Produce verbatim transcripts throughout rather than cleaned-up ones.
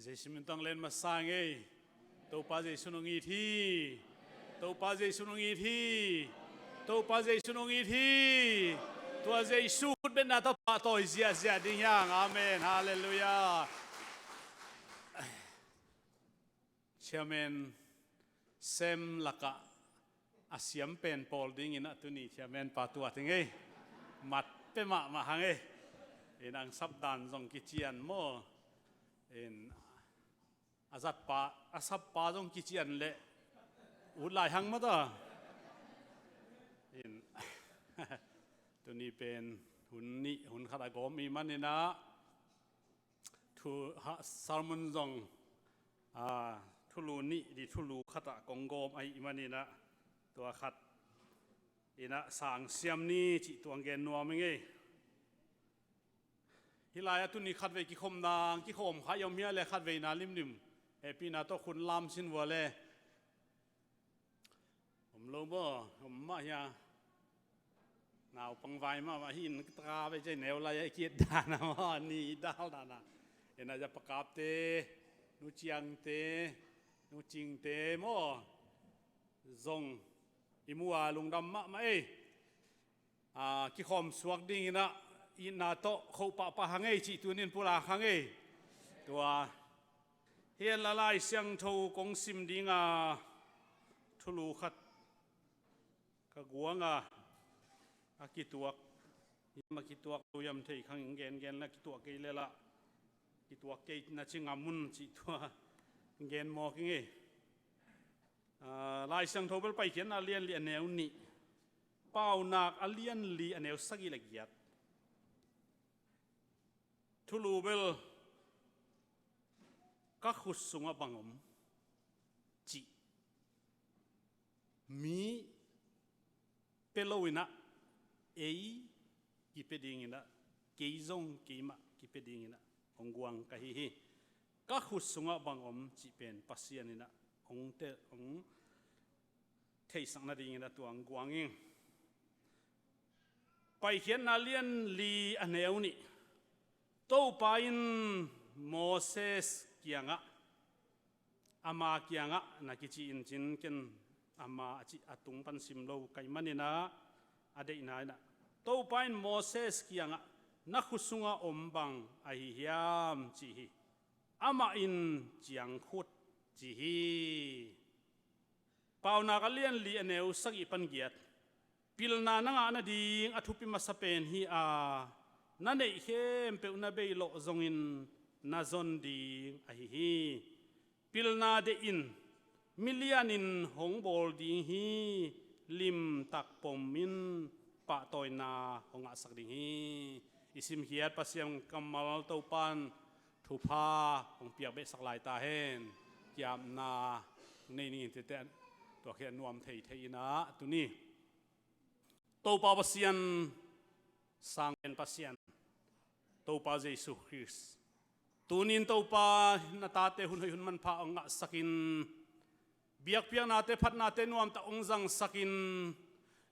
Jesu min tawh len masa ing ei. Topa Jesu nong it hi. Topa Jesu nong it hi. Topa Jesu nong it hi. Tua Jesu khutbetna tawh pahtawi ziahziah ding hi hang. Amen. Halleluiah. Chairman Sem lakah a siam pen pawl dingin ah tuni chairman pa tua ding ei. Mat pia mahmah hang ei. In ang sap dan zong kician maw. In a zatpa, a sappa zong kician leh ut lai hang mata. In tuni pen hun nih, hun khat a gawm i manin ah, thu, ha, sermon zong, a, thulu nih di thulu khat ah kong gawm ahih manin ah, tua khat in ah sang siam ni cih tuang gen nuam ing ei. Hih lai-ah tuni khatvei kikhopna, kikhawm kha i om hi a leh khatveina limlim hehpihna tawh khut lam sin vua leh. Om lo maw, om mah hi a. Naupang vai mahmah hi in, taka vei cei neu lai a i kiet dan a maw, ni dal dan a. Ena ja pakapte, nu ciangte, nu cingte maw. Zong i mu a lungdam mahmah ei. A, kikhawm suak dingin ah itna tawh khoh pahpah hang ei cih tunin pulak hang ei. Tua hi a, Lai Siangtho kong sim ding a, thulu khat ka guang a, a kituak, hiam a kituak lo hiam thei khang ing, gengen la kituak kei leh lah, kituak kei na ci ngam un cih tua gen mawk ing ei. A, Lai Siangtho bel Paikhiatna a lian li a neu nih, Paunak a lian li a neu sagih le giat. Thulu bel ka khut sungah bang om cih mi pia lo in ah ei kipia dingin ah, kei zong keimah kipia dingin ah hong guang ka hi hi. Ka khut sungah bang om cih pen Pasian in ah hong tel, hong theihsak nadingin a tuang guang ing. Paikhiatna lian li a neu nih. Topa in Moses kiangah, ama kiangah na kici in cin ken ama a cih a tung pan sim lo ka hih manin ah, a deihna in ah, Topa in Moses kiangah, na khut sungah om bang ahi hiam ci hi. Amah in ciangkhut ci hi. Paunak a lian li a neu sagih pan giat. Pilna na ngah nading a thupi masa pen hi a, na neih khempeuh na bei lawh zongin na zon ding ahi hi. Pilna deih in, milian in hong bawl ding hi. Limtak pom in pahtawina hong ngahsak ding hi. I simkhiat Pasian kammal Topan thupha hong piak behsak lai ta hen. Kiamna nei ning in tete, tua khit a nuam thei thei in ah tuni Topa Pasian, sangpen Pasian, Topa Jesu Khrist, tunin Topa na tate hun hoih hun manpha hong ngahsak in, biakpiaknate phatnate nuamtak hong zangsak in,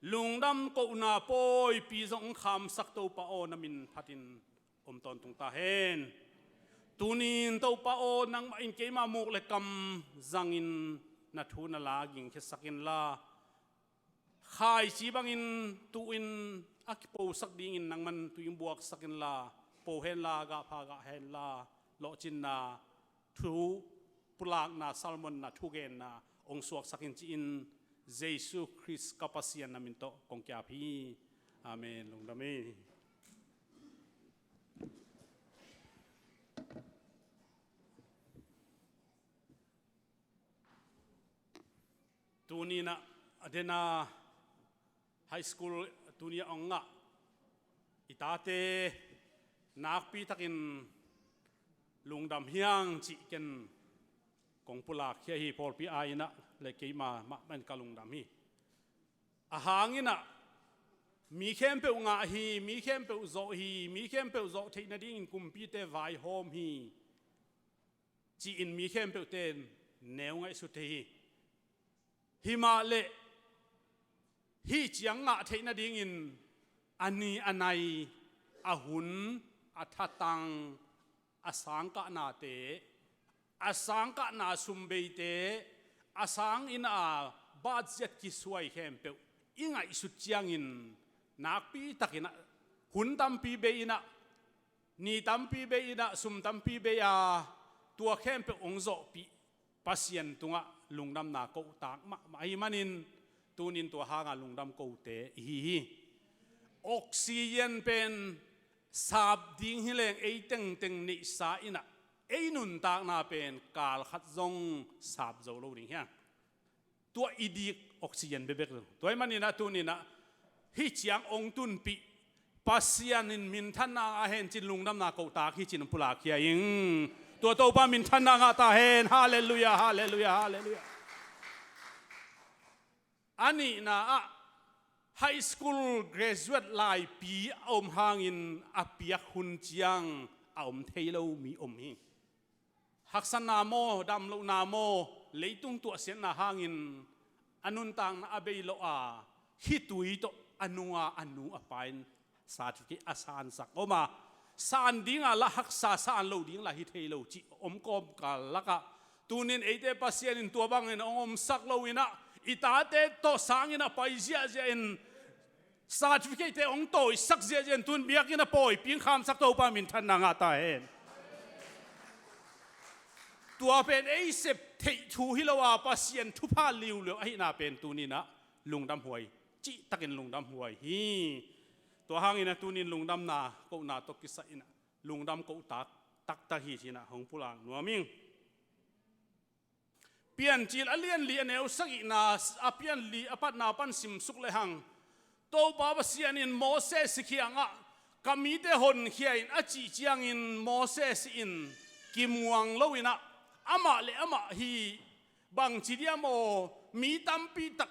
lungdam kohna pawipi zong hong khamsak Topa aw, na min phat in om tawntung ta hen. Tunin Topa aw, nangmah in keima muk le kam zangin na thu na la gingkhiasak inla, khaici bangin tu-in a kiposak dingin nangman tu-in buaksak inla, po henla, gahpha gah henla, lawhcinna thu pulakna, sermonna, thugenna hong suaksak in ci-in Jesu Khrist ka Pasian na min tawh kong kiap hi. Amen. Lungdam hi. Tuni in ah a den a high school tuni a hong ngah i tate nakpi takin lungdam hi hang cih ken kong pulak khia hi. Pawlpi a in ah le keima mahmah in ka lungdam hi. A hang in ah mi khempeuh ngah hi, mi khempeuh zawh hi, mi khempeuh zawh theih nadingin kumpite vaihawm hi, ci-in mi khempeuhte in neu ngaihsut thei hi. Himahleh hih ciang ngah theih nadingin a ni a nai, a hun, a thatang, a sangkahnate a sangkahna sumbeite, a sang in a budget kisuai khempeuh i ngaihsut ciangin nakpi takin ah, hun tampi bei in ah, ni tampi bei in ah, sum tampi bei a, tua khempeuh hong zawhpih Pasian tungah lungdamna kohtak mahmah ahih manin, tunin tua hanga lungdam kote i hi hi. Oxygen pen sap ding hi leng ei tengteng neihsa in ah, ei nuntakna pen kal khat zong sap zo lo ding hi hang. Tua i dik oxygen bekbek lo. Tua ahih manin ah tunin ah hih ciang hong tunpih Pasian in minthanna ngah hen cin lungdamna kohtak hi cin pulak hi a ing. Tua Topa minthanna ngah ta hen. Halleluiah, halleluiah, halleluiah. A nihna ah high school graduate laipi a om hangin a piak hun ciang a om thei lo mi om hi. Haksatna maw, damlohna maw, leitung tuahsiatna hangin a nuntakna a bei lo a, khitui tawh a nunga a nu a pa in certificate a sansak om a, san dinga lah haksa, san lo ding lah hi thei lo cih om kawmkal lakah, tunin eite Pasian in tua bangin hong omsak lo in ah, i tate tawh sangin a pai ziahziah in, certificate-te hong tawisak ziahziah in, tun biakinn a pawi pingkhamsak Topa minthanna ngah ta hen. Tua pen ei sep theih thu hi lo a, Pasian thupha liuliu ahihna pen tunin ah lungdamhuai, cihtakin lungdamhuai hi. Tua hangin ah tunin lungdamna kohna tawh kisai in ah lungdam kohtak taktak hi ci-in ah hong pulak nuam ing. Piancil a lian li a neu sagihna, a pianli a patna pan simsuk lehang, Topa Pasian in Moses kiangah, ka mite honkhia in a cih ciangin Moses in kimuang lo in ah, amah le amah hi, bangci diam aw, mi tampi tak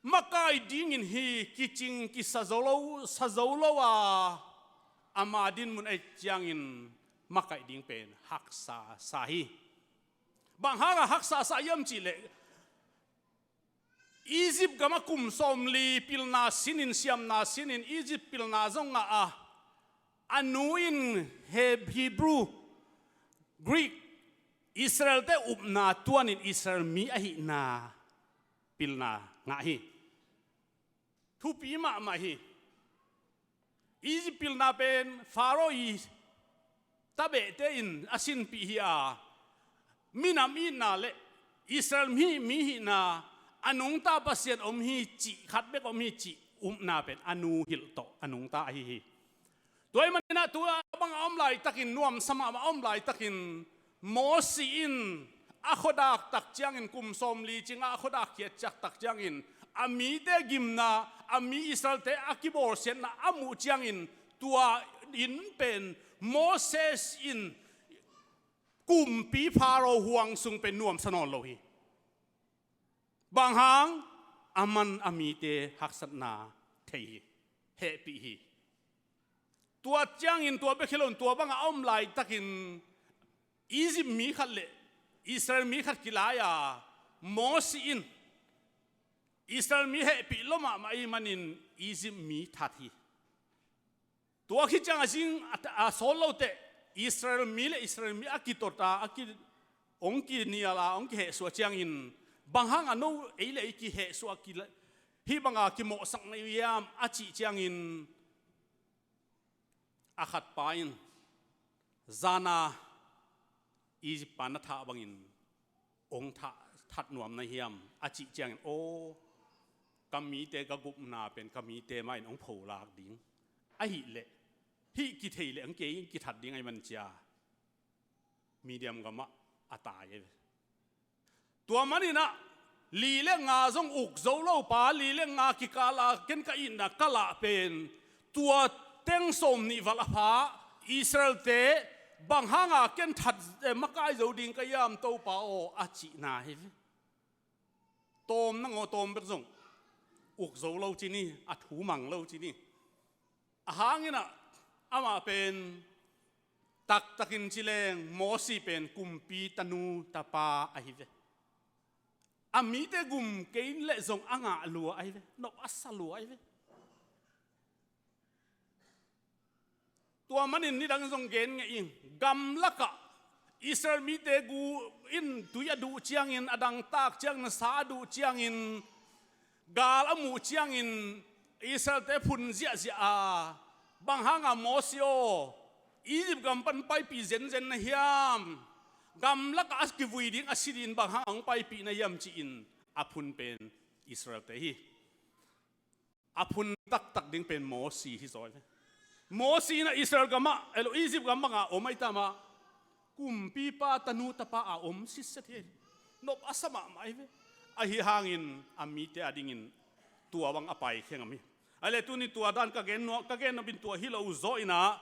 makai dingin hi, kicing kisa zo lo, sa zo lo a, ama dinmun a et ciangin makaih ding pen haksa sa hi. Bang hanga haksa sa hiam cihleh, Egypt gamah kum sawmli pilna sinin, siamna sinin, Egypt pilna zong ngah a, a nu in Heb-, Hebrew, Greek, Israel-te upna tuanin Israel mi ahihna pilna ngah hi. Thupi mahmah hi. Egypt pilna pen Pharaoh i tabehte in a sinpih hi a, minam itna le Israel mi, mi hihna, a nungta Pasian om hi cih, khat bek om hi cih upna pen a nu hilh tawh a nungta ahi hi. Tua ahih manin ah tua banga om laitakin, nuamsa mahmah a om laitakin, Mosi in a khuadak tak ciangin, kum sawmli cingah a khuadak khiat ciak tak ciangin, a mite gimna, a mi Israel-te a kibawlsiatna a muh ciangin, tua in pen Moses in kumpi Pharaoh huang sung pen nuamsa nawn lo hi. Bang hang? Aman a mite haksatna thei hi, hehpih hi. Tua ciangin tua bek hi loin tua banga a om laitakin Egypt mi khat le Israel mi khat kilai a, Mosi in Israel mi hehpih lua mahmah ahih manin Egypt mi that hi. Tua khit ciang a zing a, a sawl lote Israel mi le Israel mi a kitot a, a ki, hong kinial a, hong kihehsuah ciangin, bang hanga no ei le ei kihehsuah, ki, hih banga kimawhsak na hi uh hiam a cih ciangin, a khatpa in, zana Egypt pa na thah bangin hong thah, that nuam na hiam a cih ciangin, aw, ka mite ka gupna pen ka mite mah in hong pholak ding ahih leh, hih kithei leh hong kei kithat ding ahih man cia Midian gamah a tai ahi ve. Tua manin ah li le nga zong uk zo lo pa, li le nga kikal a ken ka itna ka lah pen, tua teng sawm nih val a pha Israel-te bang hanga ken that, eh, makai zo ding ka hiam Topa aw a cihna hi ve. Tawm nangaw tawm bek zong uk zo lo ci ni, a thu mang lo ci ni. A hangin ah amah pen taktakin ci leng Mosi pen kumpi tanu tapa ahi ve. A mite gum kei leh zong a ngah lua ahi ve, nop a sa lua ahi ve. Tua manin nidang zong gen ngei ing, gamlakah Israel mite gu in tui a duh ciangin, a dangtak ciangin, sa a duh ciangin, gal a muh ciangin Israelte phun ziahziah a, bang hanga Mosi aw, Egypt gam pan paipih zenzen na hiam? Gamlakah a kivui ding a si ding bang hanga hong paipih na hiam ci-in a phun pen Israelte hi. A phun taktak ding pen Mosi hi zaw hi ve. Mosi in a Israel gamah, elo Egypt gam bangah om ahi ta mah. Kumpipa tanu tapa a om sitset hi. Nop a sa mahmah hi ve. Ahi hangin a mite a dingin tua bang a paikhia ngam hi. Ahih leh tuni tua dan ka gen nuam, ka gen nopin tua hi lo zaw inah,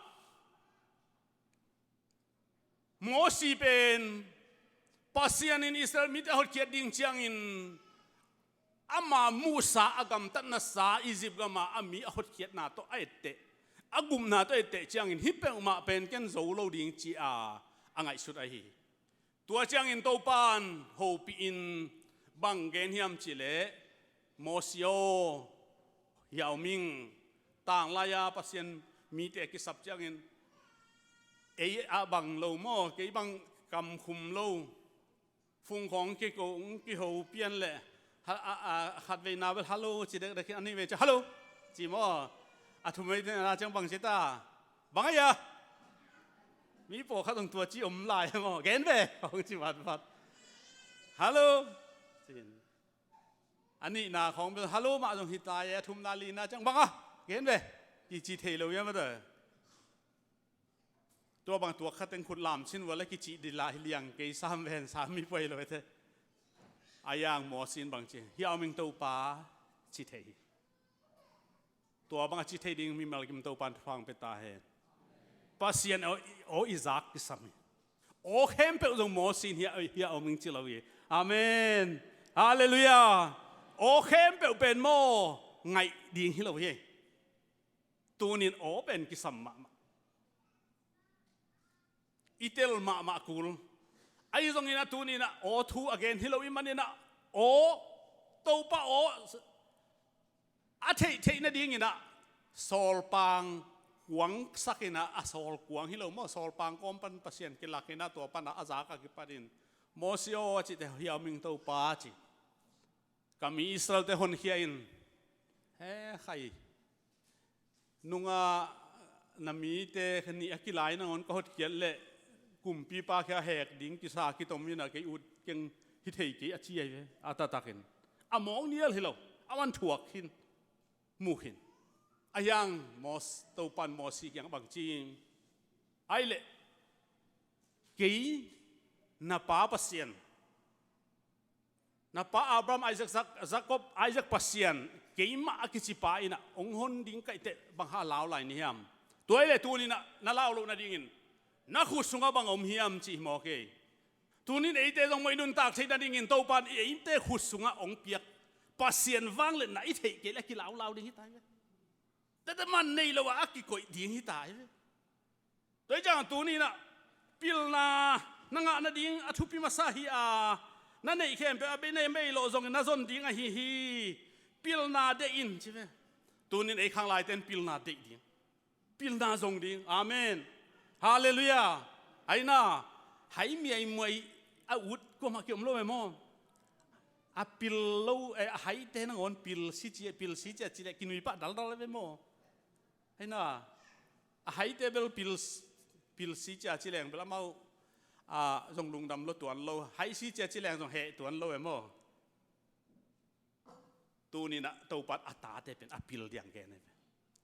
Mosi pen Pasian in Israel mite a hotkhiat ding ciangin ama muhsa a gamtatnasa Egypt gama a mi a hotkhiatna tawh a etteh, a gupna tawh a etteh ciangin hih peuhmah pen ken zo lo ding ci-a a ngaihsut ahi hi. Tua ciangin Topan hopihin bang gen hiam cihleh, Mosi aw, hiau ming, tanglai-a Pasian mite a kisap ciangin ei a bang lo maw, kei bang kamkhum lo, fungkhawng kiko, kiho pian leh, ha, a, a, khat veina bel hallo ci dekdek hi, a nih vei ciang hallo ci maw, a thum veina ciang bang ci ta, bang a hia? Mi pawlkhat hong tua ci om lai maw, gen ve hong ci vatvat. Hallo ci-in a nihna khawng bel hallo mah zong hi ta e, a thumna lina ciang bang a, gen ve, kici thei lo ia mah ta. Tua bang tuak khat teng khut lam cin vua le kicih dila hi liang kei sam ven sam mi puai lo e te. A yang Mosi in bang ci, hiau ming Topa ci thei hi. Tua bang a ci thei ding mimal kim Topan thupha pia ta hen. Pasian aw, aw i zak kisam hi. Aw khempeuh zong Mosi in hiau, hiau ming ci lo hi. Amen. Halleluiah. Aw khempeuh pen maw ngaih ding hi lo hi. Tunin aw pen kisam mahmah. I tel mahmah kul. Ahi zongin a tuninah aw thu a gen hi lo i maninah aw, Topa aw a theihtheih nadinginah sawlpang kuangsakinah, a sawl kuang hi lo maw, sawlpang kawm pan Pasian kilakinah tua panah a zak a kipatin Mosi aw a cihte hiau ming Topa ci. Ka mi Israelte honkhia in, he khai nunga na mite nih a kilai nangawn ka hotkhiat leh kumpipa khia hek ding kisa kitom inah kei ut keng hi thei kei a ci ahi ve. A taktakin a mawk nial hi lo, a man thuak khin, mu khin. A hiang Mos, Topan Mosi kiang bang ci, ai leh kei na pa Pasian, na pa Abraham, Isaac, Zak-, Jacob, Isaac Pasian keimah a kicipa inah hong hon ding kaih teh bang hang a lau lai ni hiam? Tua hi leh tuninah na lau loh nadingin na khut sungah bang om hiam cih hi mawk ei. Tunin eite zong mawh i nuntak theih nadingin Topan eite khut sungah hong piak Pasian vangliatna i theih kei leh a kilaulau ding hi ta hi ve. Tete man nei lo ah a kikoih ding hi ta hi ve. Tua hi ciangah tuninah pilna na ngah nading a thupi masa hi a, na neih khempeuh a bei, na bei loh zongin na zon ding ahi hi. Pilna deih in ci ve. Tunin ei khanglaite in pilna deih ding, pilna zong ding. Amen. Halleluiah. Aina, hai miaimuai a ut kuamah kiom lo e maw? A pil lo, eh, a haite nangawn pil si ci, pil si ci a ci leh kinui pah daldal e ve maw? Aina, a haite bel pil, pil si ci a ci leng bel amau, ah, zong lungdam lo tuan lo, hai si ci a ci leng zong heh tuan lo e maw? Tuninah Topan a tate pen a pil diang gen e ve.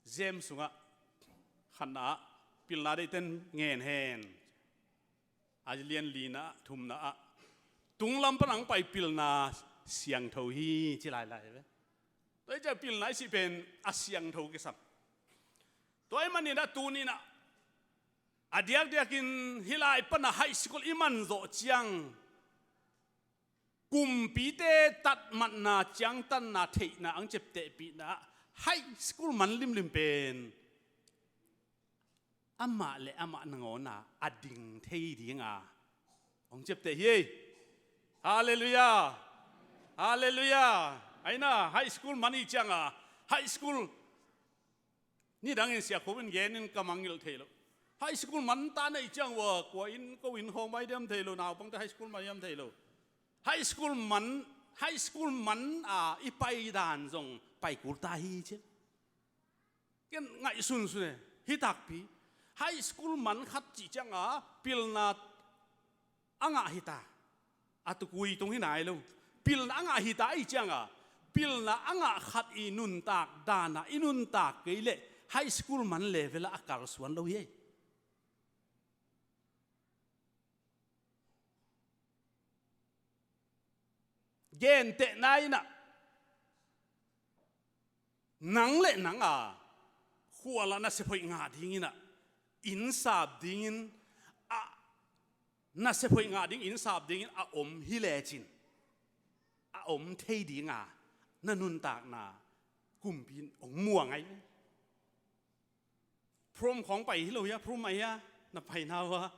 James sungah khatna ah pilna deihte in ngen hen. A lian lina ah, thumna ah, tunglam pan hong pai pilna siangtho hi ci lailai ve. Tua hi ciah pilna i cih pen a siangtho kisam. Tua ahih maninah tuninah a diakdiakin hih lai pana high school i man zawh ciang kumpite tatmatna, ciangtanna, theihna ang ciaptehpihna ah high school man limlim pen amah le amah nangawna a ding thei dinga hong ciapteh hi. Halleluiah. Halleluiah. Aina high school man i cianga high school nidangin siakhop in genin ka mangngilh thei lo. High school man ta na i ciang ua, kua inn, ko inn khawng bai diam thei lo, naupangte high school man diam thei lo. High school man, high school man a i pai dan zong pai kul ta hi ci. Ken ngaihsunsun e, hi takpi. High school man khat cih cianga pilna a ngah hi ta. A tukui tung hi nai lo. Pilna a ngah hi ta i cianga pilna a ngah khat i nuntak dana i nuntak kei leh high school man level a a kalsuan lo hi ei. Gentehna inah nang le nang a khuala nasep hoih ngah dinginah innsap dingin a nasep hoih ngah ding innsap dingin a om hi lecin a om thei dinga na nuntakna kumpi in hong muang ai. Prom khawng pai hi lo hia, prom ai hia, na paina uh a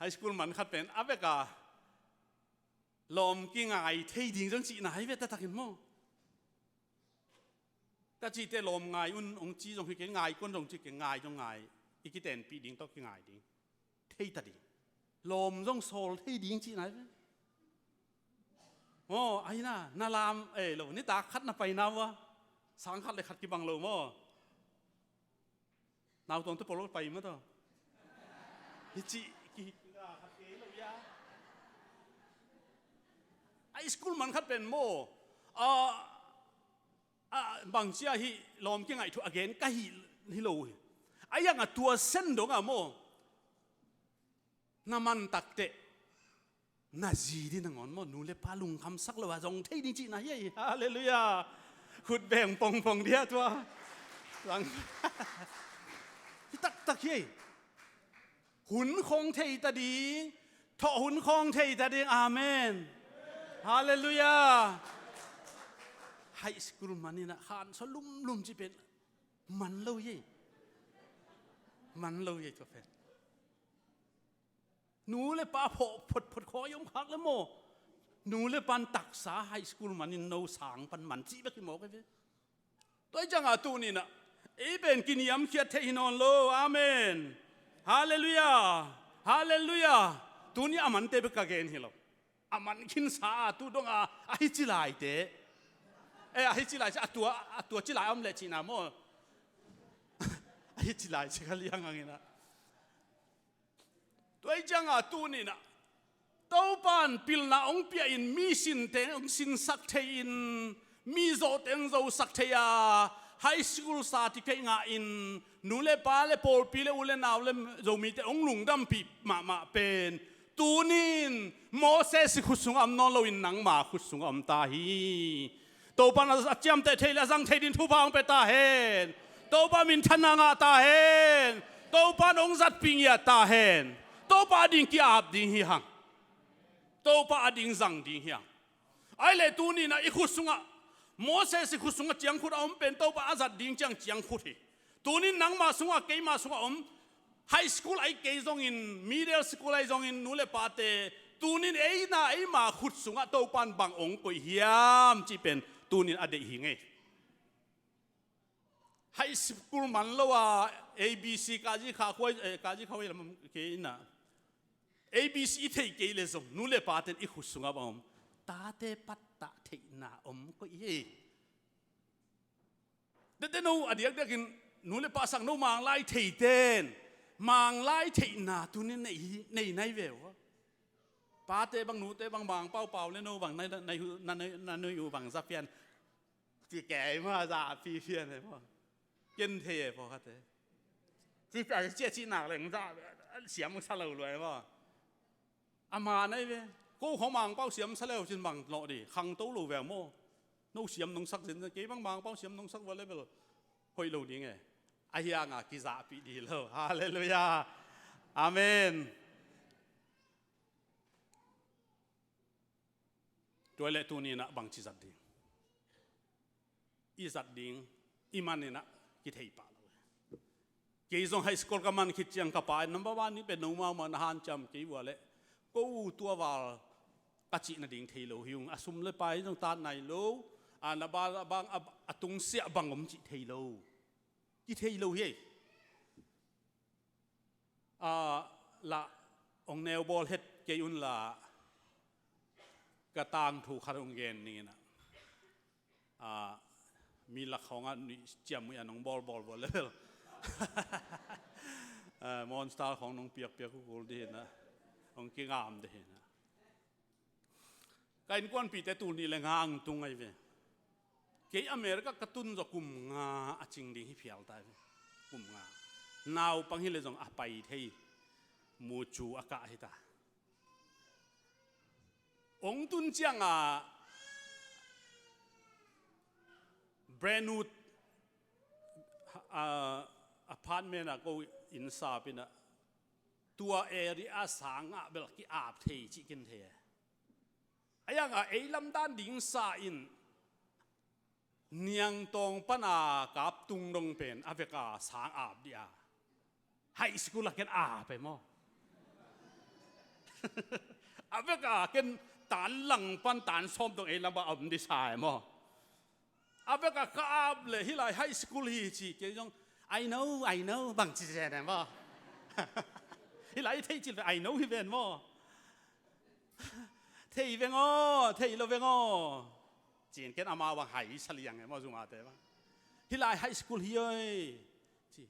high school man khat pen a veka lawm kingai thei ding zong cihna hi ve taktakin maw? Ka cihte lawm ngai un hong ci zong hi kei, ngai kon zong ci kei, ngai zong ngai. I kitenpih ding tawh kingai ding. Thei ta ding. Lawm zong sawl thei ding cihna hi ve. Maw, aina na lam ei lo, nitak khat na paina uh a sang khat le khat kibang lo maw? Nautawng te polo pai ma taw. Hi ci ki a school man khat pen maw? A, a bangcia hi lawm kingaih thu a gen ka hi hi lo hi. A iang a tua sen dong a maw? Na man takteh na zi ding nangawn maw, nu le pa lungkhamsak lo a zong thei ding cihna hi ei. Halleluiah. Khut beng pongpong dia tua. Hi taktak hi ei. Hun khawng thei ta ding, thawh hun khawng thei ta ding. Amen. Halleluiah. High school maninah khansaw lumlum ci pen man lo hi ei. Man lo hi ei tua pen. Nu le pa phawh photphot khawng i om khak le maw? Nu le pan taksa high school manin no sang pan man cih bek hi mawk hi ve. Tua i cianga tuninah ei pen kiniamkhiat thei hi nawn lo. Amen. Halleluiah. Halleluiah. Tuni a mante bek ka gen hi lo. A man khinsa a tu donga a hi ci laite. E, a hi ci lai ci a tua, a tua ci lai om leh cihna maw? A hi ci lai ci ka liang hanginah. Tua i cianga tuninah Topan pilna hong pia in mi sinte hong sinsak thei in mi zawhte hong zosak thei a high school certificate ngah in nu le pa le pawlpi le u le nau le Zomite hong lungdampih mahmah pen tunin Moses i khut sungah om nawn loin nangma khut sungah om ta hi. Topan a ciamteh thei le a zang thei din thupha hong pe ta hen. Topa minthanna ngah ta hen. Topan hong zatpih ngiat ta hen. Topa a ding ki-ap ding hi hang. Topa a ding zang ding hi hang. Ai le tuninah i khut sungah Moses i khut sungah ciangkhut a om pen Topa a zat ding ciang ciangkhut hi. Tunin nangma sungah keima sungah om high school ai kei zongin middle school ai zongin nu le pate tunin eina eima khut sungah Topan bang ong koih hiam cih pen tunin a deih hi ngei. High school man lo a A B C kazi kha khuai eh, kazi kha huai lam kei ina A B C i theih kei le zong nu le paten i khut sungah bang om tate pattah theihna om koih hi. Tete no a diakdiakin nu le pa sang no manglai theiten manglai theihna tunin nei hi- nei nai ve uh. Pate bang nute bang bang paupau le no bang nai nai hu- na nai na nai uh bang za pian. Ti kei ma za pi pian e maw. Ken thei e pawkhate. Ti pian cia ci nak leng za siam sa lo luai maw. A man ai ve. Ko khawng mangpau siam sa leu cin bang lawh di khangto lo veng maw. No siam nong sak zin kei bang mangpau siam nong sak va level hoih lo ding e. A hianga kizahpih di lo. Halleluiah. Amen. Tua le tuninah bangci zat ding i zat ding i maninah kithei pah lo. Kei zong high school ka man khit ciang ka pa in number one ni pen no mau man a hanciam kei ua le ko u tua val ka cih nading thei lo hi ung a sum le pai zong tat nai lo a na bal a bang a tungsiah bang om cih thei lo. Kithei lo hi ei. Lah hong neu bawl het kei un la, ka tangthu khat hong gen ning in ah, a, mi lak khawngah nuih ciam uh a nong bawlbawl uh a level. A, Monster khawng nong piakpiak uh kul dih in ah, hong kingam dih in ah. Ka innkuanpihte tul nih le nga ang tung ahi ve. Kei America ka tun zawh kum nga a cing ding hi phial ta hi ve. Kum nga. Naupang hi le zong a pai thei mu cu a kah hi ta. Hong tun ciangah Brentwood, a, apartment ah ko inn sap in ah, tua area sang ah bel ki-ap thei cih ken thei. A yang a ei lamdan ding sa in Niangtawng pana kap tung dong pen a veka sang ap dih a, high school a ken ap e maw? A veka ken tan lang pan tan sawm dong ei lama om dih sa e maw? A veka ka ap le hih lai high school hi ci kei zong, "I know, I know," bang ci zen e maw? Hih lai i theih cil ve, "I know," hi ven maw? "Thei veng aw, thei lo veng aw," ci-in ken amau bang hai sa liang e maw, zumate bang. "Hih lai high school hi oi," ci.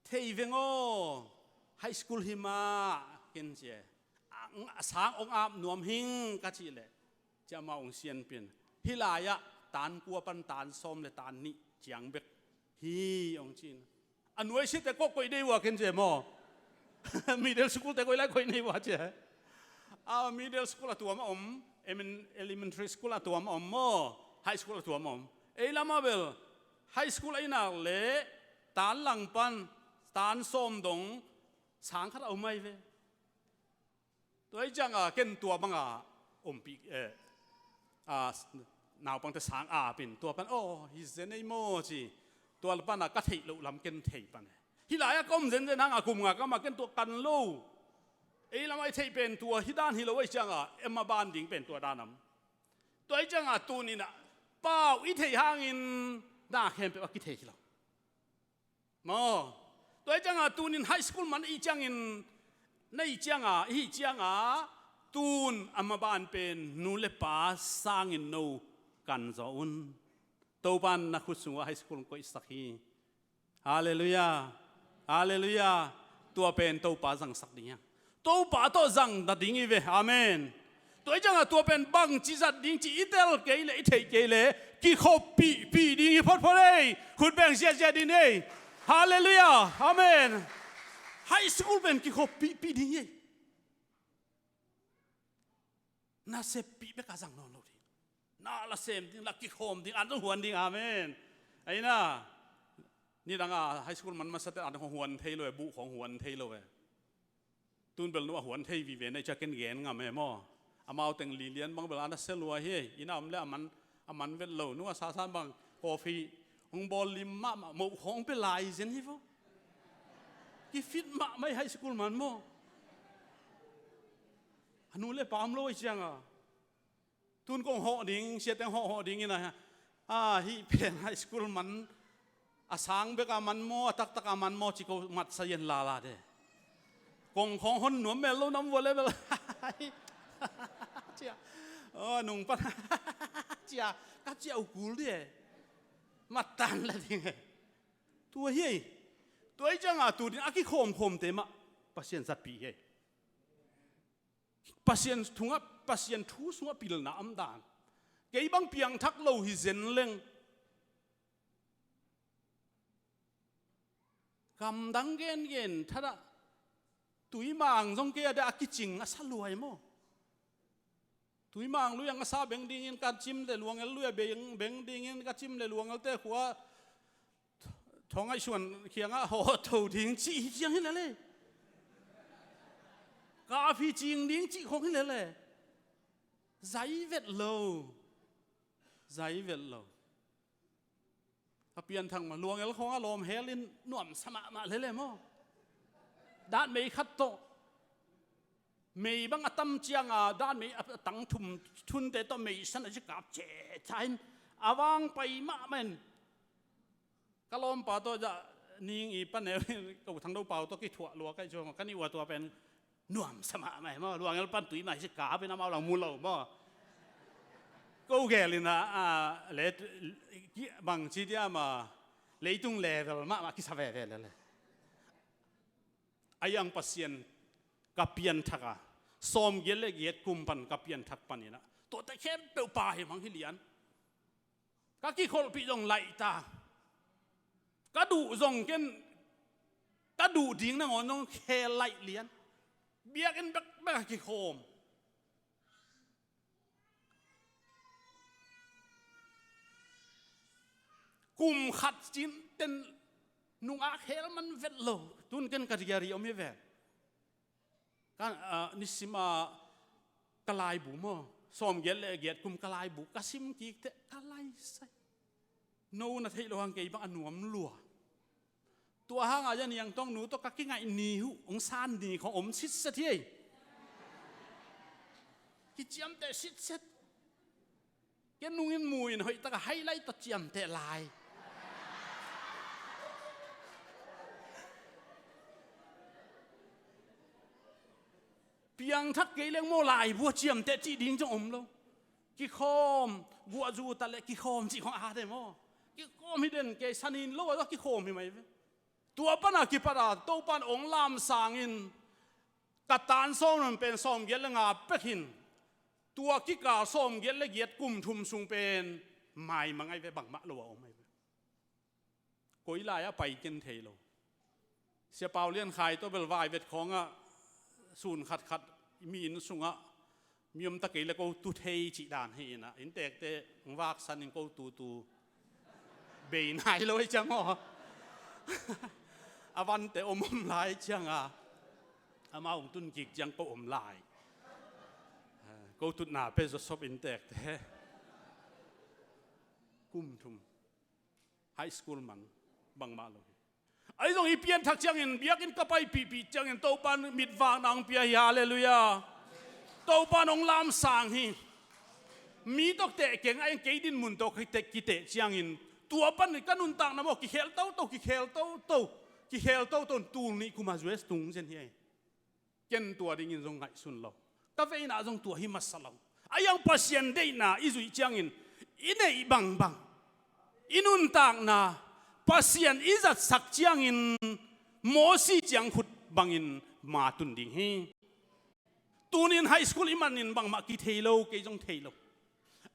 "Thei veng aw, high school hi mah," ken ci e. "A, a sang ong ap nuam hing," ka cih leh, ci amau ong sianpin, "Hih lai-ah tan kua pan tan sawm le tan nih ciang bek hi," ong ci-in. A nuaisiate kawk koih dei uh a ken ci e maw? Middle school te koih lai koih nei uh a ci e. A, middle school a tuam a om, emin-, elementary school a tuam a om maw? High school a tuam a om. Ei lama bel high school a i nak leh tan lang pan tan sawm dong sang khat a om ahi ve. Tua hi cianga ken tua banga ompih, eh, a, naupangte sang apin tua pan, "Aw, hi zen ei maw," ci. Tua pana ka theih loh lam ken thei pan e. Hih lai-ah ka om zenzen hanga kum nga kama ken tua kan lo. Ei lamah i theih pen tua hi dan hi lo ahi cianga, ei maban ding pen tua dan am? Tua hi cianga tuninah pau i theih hangin na khempeuh a kithei hi lo. Maw? Tua hi cianga tunin high school man i ciangin, na i cianga, i hih cianga, tun a maban pen nu le pa sangin no kan zaw un. Topan na khut sungah high school koihsak hi. Halleluiah. Halleluiah. Tua pen Topa zangsak ding hiang. Topa tawh zang nading hi ve. Amen. Tua hi cianga tua pen bangci zat ding ci i tel kei le i theih kei le kikhoppihpih ding hi photphot ei. Khut beng ziazia ding ei. Halleluiah. Amen. High school pen kikhoppihpih ding hi ei. Na seppih beka zang nawn lo ding. Na la sem ding, la kikhawm ding, an zong huan ding. Amen. Aina, nidanga high school man masate an khong huan thei lo e, buh khong huan thei lo e. Tun bel nu a huan thei vive na i cia ken gen ngam e maw? Amau teng lilian bang bel ana se lua hi. Ina om le a man, a man vet lo. Nu a sasan bang coffee hong bawl lim mahmah, moh khong pe lai zen hi vo. Kifit mahmah i high school man maw? A nu le pa om lo i cianga. Tun kong hawh ding, siateng hawh hawh ding ina, a, hih pen high school man, a sang beka man maw, a taktak a man maw, ci ko matsa yen lala de. Kong khong hon nuam mel lo nam vua level. Cia. Aw, nung pan. Cia. Ka cia u kul di e. Matan la ding e. Tua hi ei. Tua hi cianga tu ding a kikhawmkhawmte mah Pasian zatpih hi ei. Pasian thungah, Pasian thu sungah pilna om dan. Kei bang piangthak lo hi zen leng. Kamdang gengen thadah tuimang zong kei a dah a kicing a sa luai maw? Tuimang lui ang a sa beng dingin ka cim le luangel lui a beng, beng dingin ka cim le luangelte khua Thong ai suan khiangah hawh tho ding cih hi ciang hi lele. Ka a phi cing ding cih khong hi lele. Zai vet lo. Zai vet lo. A pianthang mah luangel khong a lawm helin nuamsa mahmah lele maw? Datmei khat tawh. Mei bang a tam cianga datmei a tang thum thunte tawh mei san a ci kap cetha in a vang pai mahmah in. Ka lawmpa tawh zah ning i paneu in ka u Thang Do Pau tawh kithuah lua kai cuang ka nih ua tua pen Nuamsa mahmah hi maw, luangel pan tui mah hi si ka pen amau lang mu lo maw. Ko gel in a, a, le, bangci diam a, leitung level mahmah kisa veve lele. A iang Pasian ka pianthak a, sawmgiat le giat kum pan ka pianthak panin a, tuate khempeuh pa hi mang hi lian. Ka kikholhpih zong laih ta. Ka duh zong ken, ka duh ding nangawn zong khel laih lian. Biakinn bekbek a kikhawm. Kum khat cin ten nungah khel man vet lo. Tun ken ka diari om hi ven. Ka, ah, nisima ka laibu maw, sawmgiat le giat kum ka laibu ka sim kik teh ka laisai. No na theih lo hang kei bang a nuam lua. Tua hanga zan iang tong nu tawh ka kingaih ni huh, hong san ni khong om sitset hi ei. Kiciamteh sitset. Ken nungin mu in hoih taka hai lai tawh ciamteh lai. Piangthak kei leng maw laibu a ciamteh cih ding ciang om lo. Kikhawm, guahzu ta le kikhawm cih khong a te maw. Kikhawm hi den kei sanin lo a kikhawm hi mai ve. Tua pana kipat a Topan ong lam sangin ka tan sawm pen sawmgiat le nga pek hin. Tua kikal sawmgiat le giat kum thum sung pen maimang ai ve, bangmah lo a om ai ve. Koi lai a pai ken thei lo. Sia Pau Lian Khai tawh bel vai vet khawngah sun khatkhat mi inn sungah mi om ta kei le ko tu thei cih dan hi inah inntekte vaksan in ko tutu bei nai lo hi ciang aw. A vante om om lai cianga amau hong tun kik ciang ko om lai. Ko tutna pe zawsop inntekte. Kum thum. High school man bangmah lo hi. Ahi zong i pianthak ciangin biakinn ka paipihpih ciangin Topan mitvakna hong pia hi. Halleluiah. Topan hong lamsang hi. Mi tawh teh keng a eng kei dinmun tawh kiteh, kiteh ciangin tua pan ka nuntakna maw kikhel toto, kikhel toto, kikhel toto, tul nih kuma U S tung zen hi. Ken tua dingin zong ngaihsun lo. Ka veina zong tua hi masa lo. A iang Pasian deihna i zuih ciangin i neih bangbang, i nuntakna Pasian i zatsak ciangin Mosi ciangkhut bangin matun ding hi. Tunin high school i manin bangmah kithei lo, kei zong thei lo.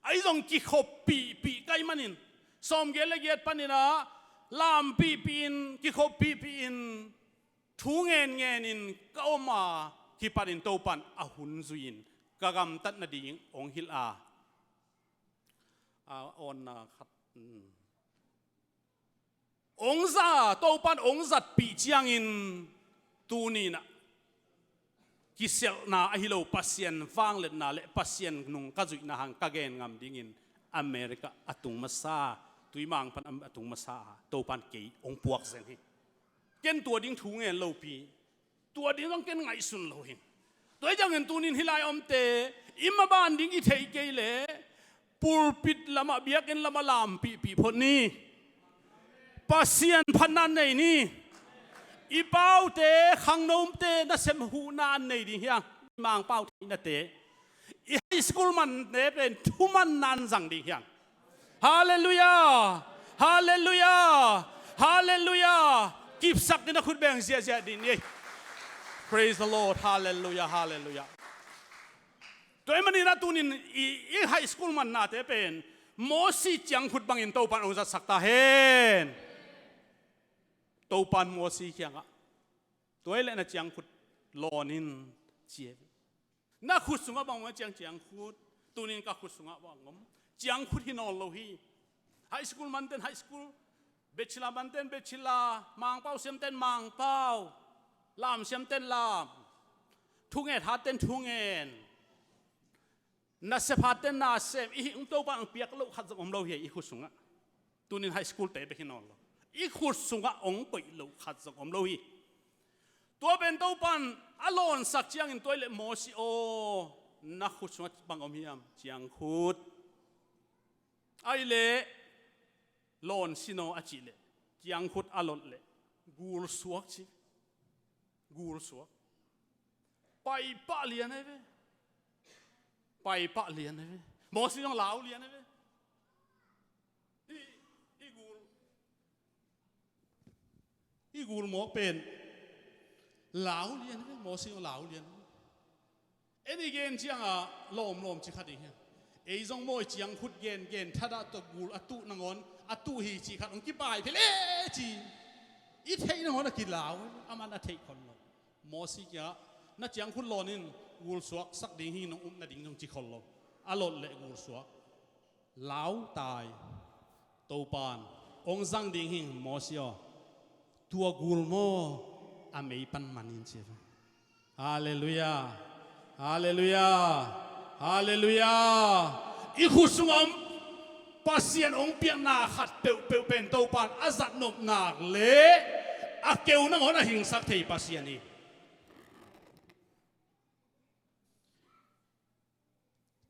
Ahi zong kikhoppihpih ka i manin sawmgiat le giat paninah lampihpih in, kikhoppihpih in thu ngenngen in ka om a, kipanin Topan a hun zui-in ka gamtat nading hong hilh a, a awnna khat, um, hong za, Topan hong zatpih ciangin tuninah kisialhna ahi lo Pasian vangliatna le Pasian nung ka zuihna hang ka gen ngam dingin America a tung masa, tuimang pan a tung masa a Topan kei hong puak zen hi. Ken tua ding thu ngen lopi, tua ding zong ken ngaihsun lo hi. Tua hi ciangin tunin hih lai omte i maban ding i theih kei leh pulpit lamah, biakinn lamah lampihpih phot ni. Pasian phatna an nei ni. I paute, khangnomte nasem huhna an nei ding hiang. Mangpau theihnate, i high school mante pen thumanna an zang ding hiang. Halleluiah! Halleluiah! Halleluiah! Kipsak ding a khut beng ziahziah ding ni. Praise the Lord. Halleluiah! Halleluiah! Tua ahih manin a tunin i, i high school mannate pen Mosi ciangkhut bangin Topan hong zatsak ta hen. Topan Mosi kiangah, tua hi leh na ciangkhut lawn in, ci hi. Na khut sungah bang om a ciang ciangkhut? Tunin ka khut sungah bang om? Ciangkhut hi nawn lo hi. High school manten high school, bachelor manten bachelor, mangpau siamten mangpau, lam siamten lam, thunget hatten thungen, nasep hatten nasem, i hih Topan hong piak loh khat zong om lo hi i khut sungah. Tunin high school te bek hi nawn lo. I khut sungah hong koih loh khat zong om lo hi. Tua pen Topan a lawnsak ciangin tua hi leh Mosi aw, na khut sungah bang om hiam? Ciangkhut. Ahih leh lawn sin aw a cih leh ciangkhut a lot leh gul suak ci. Gul suak. Pai pah lian ahi ve. Pai pah lian ahi ve. Mosi zong lau lian ahi ve. I, i gul I gul mawk pen lau lian ve, Mosi lau lian ve. En i gen ciangah lawmlawm ci kha ding hi. Ei zong maw i ciangkhut gen gen thadah tawh gul a tuh nangawn a tuh hi ci khat hong kipai phel e ci. I theih nangawn a kilau, amah na theih khol lo. Mosi kiangah na ciangkhut lawn in gul suaksak ding hi, nong upna ding zong ci khol lo. A lot leh gul suak. Lau tai. Topan hong zang ding hi, Mosi aw. Tua gul maw a mei pan man in ci ve. Halleluiah. Halleluiah. Halleluiah. I khut sungah om Pasian hong piakna khat peuhpeuh pen Topan a zat nop nak leh a keu nangawn a hingsak thei Pasian hi.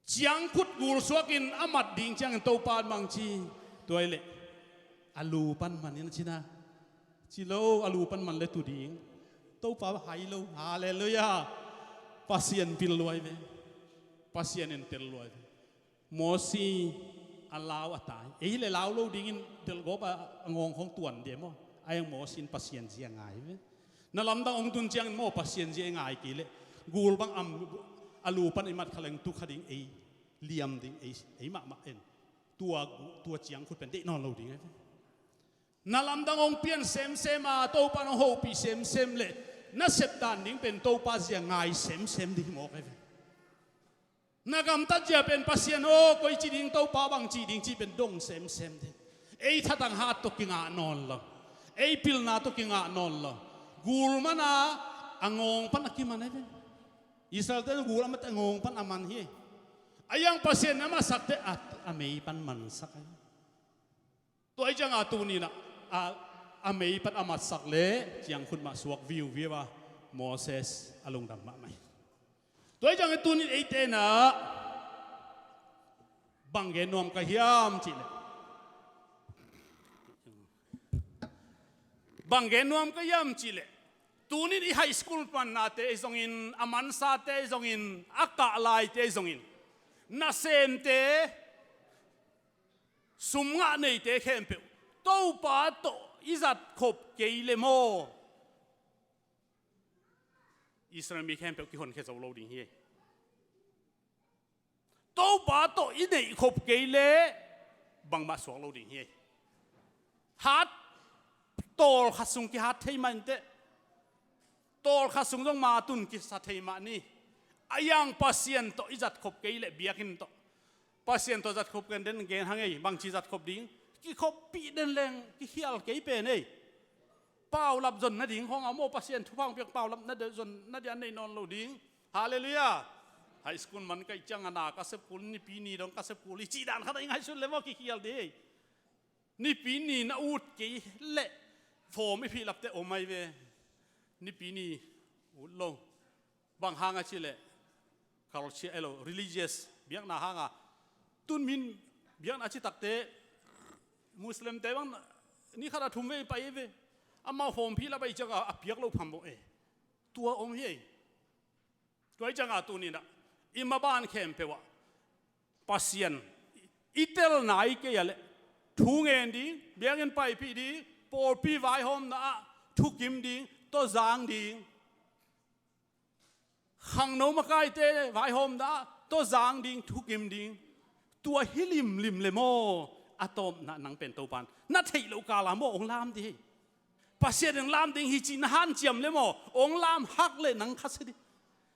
Ciangkhut gul suakin a mat ding ciangin Topa in bang ci, tua hi leh a lu pan man in a ci na. Ci lo, a lu pan man leh tu ding. Topa hai lo. Halleluiah. Pasian pil lua hi ve. Pasian in tel lua hi ve. Mosi a lau a tai. Ei hi leh lau lo dingin delhgawp a ngawng khawng tuan dih maw? A hi hang Mosi in Pasian zia ngai hi ve. Na lamdang hong tun ciangin maw Pasian zia i ngai kei leh gul bang am a lu pan i mat kha leng tu kha ding, ei liam ding, ei, ei mahmah en. Tua, tua ciangkhut pen deih nawn lo ding ahi ve. Na lamdang hong pian semsem a, Topa in hong hopih semsem leh na sep dan ding pen Topa zia ngai semsem ding hi mawk ahi ve. Na gamtat zia pen Pasian aw, koi ci ding, Topa bang ci ding cih pen dong semsem ding. Ei thatang hat tawh kingah nawn lo. Ei pilna tawh kingah nawn lo. Gul man a, a ngawng pan a kiman ahi ve. Israel-te gul a mat a ngawng pan a man hi. A hi hang Pasian in a matsak teh a, a mei pan mansak ahi. Tua hi ciangah tuni-in ah, a, a mei pan a matsak leh ciangkhut mah suak viuviu a, Moses a lungdam mahmah hi. Tua hi ciangah tuni-in eite in ah bang gen nuam ka hiam cih leh, bang gen nuam ka hiam cih leh, tuni-in i high school mannate ahi zongin, a mansate ahi zongin, a kah laite ahi zongin, nasemte, sum ngah neite khempeuh, Topa tawh i zat khop kei leh maw, Israel mi khempeuh kihonkhia zo lo ding hi. Topa tawh i neih khop kei leh bangmah suak lo ding hi. Hat, tawlkhat sung kihat thei mah inteh. Tawlkhat sung zong matun kisa thei mah ni. A hi hang Pasian tawh i zat khop kei leh biakinn tawh. Pasian tawh zat khop kei den gen hang ei, bangci zat khop ding. Kikhoppih den leng kikhial kei pen ei. Paulap zon nading khawng a maw, Pasian thupha hong piak paulap na de-, zon nadia nei nawn lo ding. Halleluiah. High school man ka hih ciangah na ka sep kul, Nipi ni dong ka sep kul hi cih dan khat a i ngaihsun leh maw kikhial ding. Nipi ni na ut kei leh form i phih lapte om ahi ve. Nipi ni ut lo. Bang hang a cih leh culture elo, religious biakna hang a. Tun min biakna a ci takte Muslimte bang ni khat a thum vei pai ve. Amau form phih lap a i ciangah a piak loh phamawh e. Tua om hi ei. Tua hi ciangah tuni-in ah i maban khempeuh ah Pasian i tel nai kei a leh thu ngen ding, biakinn paipih ding, pawlpi vaihawmna ah thukim ding, tawzang ding, khangno makaite vaihawmna ah tawzang ding, thukim ding. Tua hi limlim leh maw, a tawpna nang pen Topan na theih loh kal a maw hong lam ding hi. Pasian in lam ding hi cih na hanciam leh maw, hong lam hak leh nang khasia ding.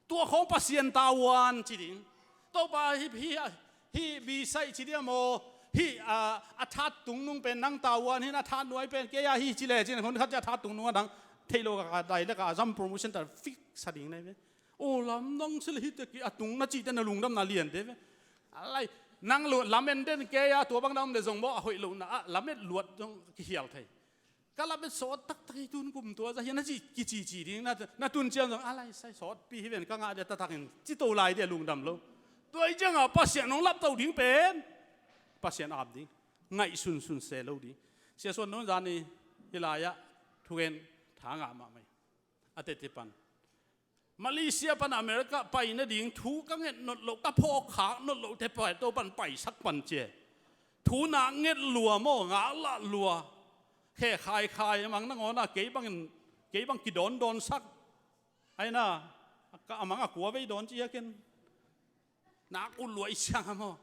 Tua khawng Pasian tavuan ci ding. Topa hih, hih, hih bisaih ci ding a maw, hih, a, a that tung nung pen nang tavuan hi, a that nuai pen kei a hi ci leh ci-in hun khat ciah a that tung nung a dang theih loh ka dai leh ka zam promotion ta fix sa ding na hi ve. Aw lamdang si leh hihte ki a tung na cihte na lungdamna liante ve. A lai, nang lu-, lamen den kei a, tua bang na om leh zong maw, a hoih lohna ah lamet luat zong kikhial thei. Ka lamet sawt taktak hi, tun kum tua zah hi na ci, kicici ding, na, na tun ciang zong a lai sai sawtpi hi ven, ka ngah dia taktak in ci to lai dia lungdam lo. Tua hi ciangah Pasian hong lapto ding pen Pasian ap ding, ngaihsunsun se lo ding. Sia Suan Nun zan i hih lai-ah thugen tha ngah mahmah hi. A tete pan Malaysia pan America pai nading thu ka nget nawn loh, ka phawk khak nawn loh te pai, Topan paisak pan ci e. Thu nak nget lua maw, ngaklah lua. Khe khaikhai a mang nangawn a, kei bangin, kei bang kidawndawn sak. Aina, ka a mang a kua vei dawn ci a ken. Nak ut lua i ciang a maw.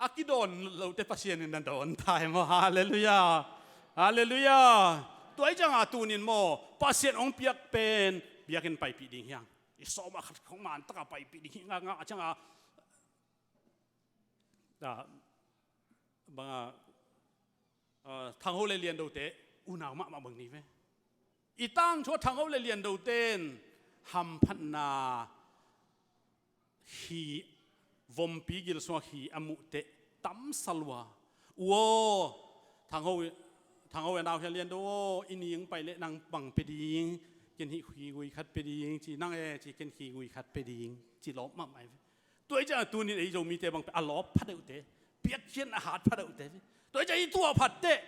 A kidawn lote Pasian in na dawn ta hi maw. Halleluiah. Halleluiah. Tua i cianga tunin maw, Pasian hong piak pen biakinn paipih ding hiang. I sawm a khat khong man taka paipih ding hi ngakngak a cianga. Ah, banga, ah, Thangho le Liandote unau mahmah bang ni ve. I tangthu a Thangho le Liandote in hamphatna hi, vompi gil sungah hi a muhteh tamsa lua. Uaw, Thangho, Thangho a nau hi a Liando aw, i ning pai leh nang bang pe ding, ken hih khigui khat pe ding ci, nang e ci, ken khigui khat pe ding ci, lawp mahmah hi ve. Tua i ciang tunin ei Zomite bang pe a lawp phadeuhte, piakkhiatna hat phadeuhte. Tua i ciang i tuah phatteh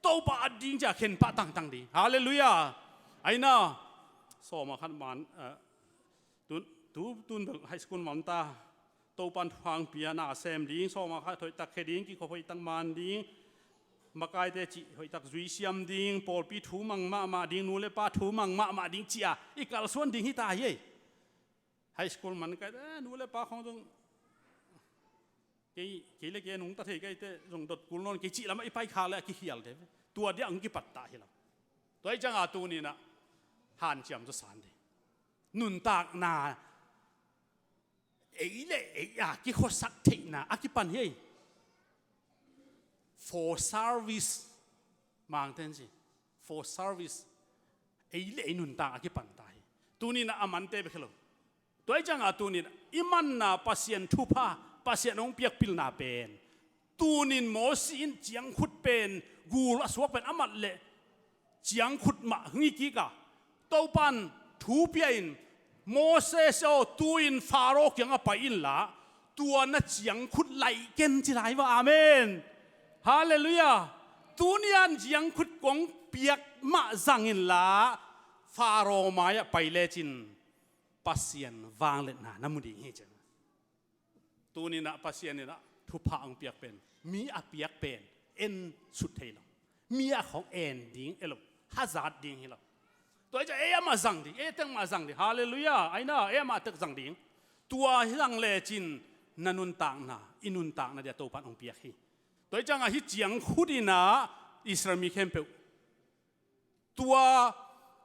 Topa at ding cia khenpah tangtang ding. Halleluiah. Aina, sawma khat man, eh, tu, tu, tun bel high school man ta. Topan thuhang pia na sem ding, sawma khat hoihtak khe ding, kikhop hoihtak man ding, makaite cih hoihtak zui siam ding, pawlpi thu mang mahmah ding, nu le pa thu mang mahmah ding cia i kalsuan ding hi ta hi ei. High school man kai, eh, nu le pa khong zong kei, kei le kei nungta thei kai te zong dot kul nawn kei cih lamah i pai khak le a kikhial te. Tua dia ang kipat ta hi lo. Tua i cianga tuninah hanciam zaw san ding. Nuntakna ei le ei a kikhuasak theihna a kipan hi ei. For service, Mangten ci. For service. Ei le ei nuntak a kipan ta hi. Tuninah a mante bek hi lo. Tua i cianga tunin i manna Pasian thupha, Pasian hong piak pilna pen, tunin Mosi in ciangkhut pen, gul a suak pen a mat leh ciangkhut mah hong hi kik a, Topan thu pia in, Moses aw, tu-in Faro kiangah pai inla, tua na ciangkhut laih ken ci lai va. Amen. Halleluiah. Tunian ciangkhut kong piak mah zang inla, Faro mai-ah pai lecin Pasian vangliatna na mu ding hi, ci. Tuninah Pasian inah thupha hong piak pen, mi a piak pen en sut thei lo. Mi a khong en ding e lo, hazat ding hi lo. Tua i ciang ei amah zang ding, ei tek mah zang ding. Halleluiah. Aina, ei amah tek zang ding. Tua hi zang lecin na nuntakna, i nuntakna dia Topan hong piak hi. Tua i ciangah hih ciangkhut inah Israel mi khempeuh tua